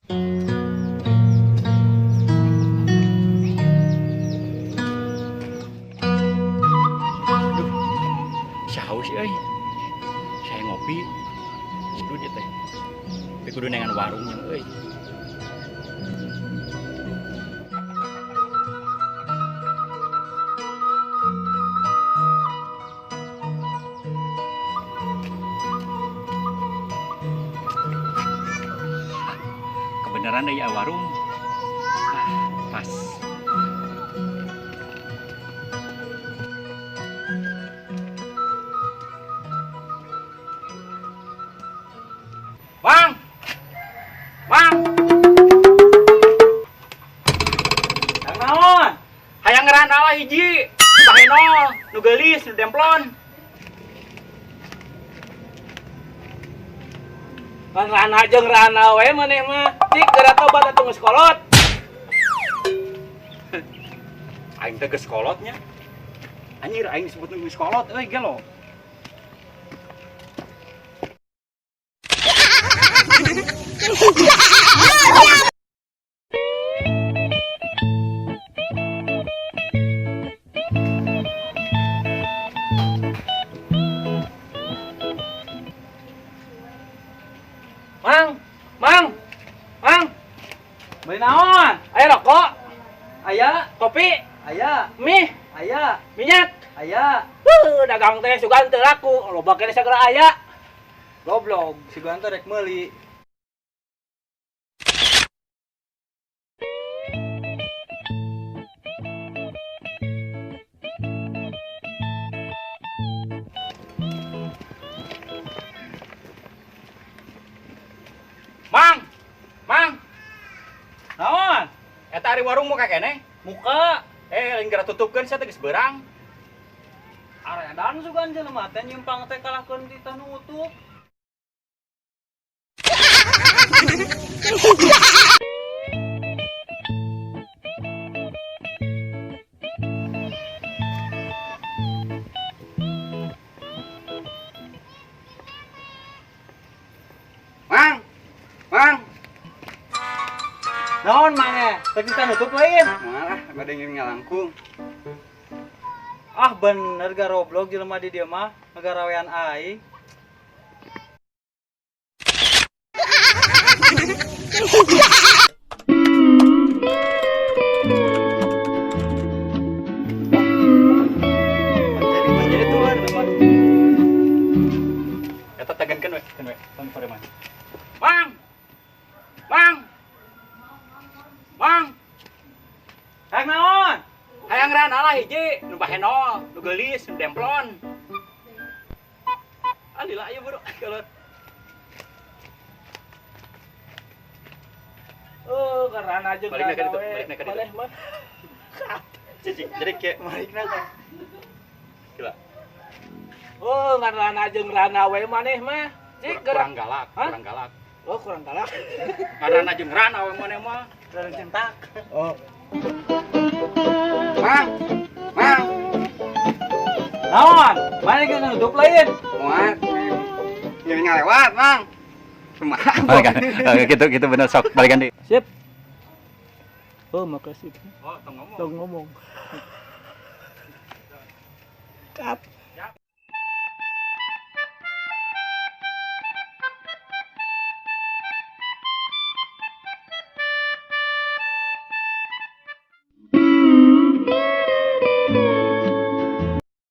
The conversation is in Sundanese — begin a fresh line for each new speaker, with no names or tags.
Duh, haus euy. Saya ngopi. Seduh dia teh. Tapi kudu nengan warungnya euy. Kebenaran deui warung. Ah, pas. Bang! Bang!
Kang naon?
Hayang ngerana lah hiji. Bahenol, nu geulis, nu demplon.
Kan rana jeung rana we maneh mah. Cik geura tobat atuh geus kolot.
Aing teh geus kolotnya. Anjir aing disebut nu geus kolot euy gelo.
Mang, Mang, Mang. Beli naon? Aya rokok? Aya. Kopi? Aya. Mie? Aya. Minyak? Aya. Dagang teh sugan teu laku, loba keneh sagala aya.
Goblok, si Guanto rek meuli.
Mang! Mang!
Naon?
Eta ari warung muka keneh?
Muka.
Lain geura tutupkeun sia teh geus beurang.
Aredan sugan jelema teh nyimpang teh kalahkeun di tah nutup.
Mang! Mang!
Naon mange? Teh kita nutup lain.
Malah bade ngalangkung.
Ah bener garoblok jelema di dieu mah, ngagarawean aing. Jadi tular teman.
Eta tagankeun we, keun we, tong pareman. Mang! Mang! Mang!
Hayang naon?
Hayang rana lah hiji, nu bahenol, nu geulis, nu demplon. Ah lila ieu bro, kalau
Oh, karena jeung
Balikna ka
rana
ditu,
we.
balikna ka ditu.
Maneh mah.
Cici, jadi kayak
Balikna teh.
Gila.
Oh, ngarana jeung rana we maneh mah. Cik geura.
Kurang galak,
Hah?
kurang galak.
Oh, kurang galak.
Ngarana jeung rana we maneh mah.
Rana centak.
Oh.
Mang! Mang!
Naon? Mana geus nutup lain?
Moal. Nyeuri ngalewat, Mang. Kumaha? Gitu gitu bener sok balikan deui.
Sip. Oh, makasih.
Oh, tong ngomong.
Tong ngomong. Cut.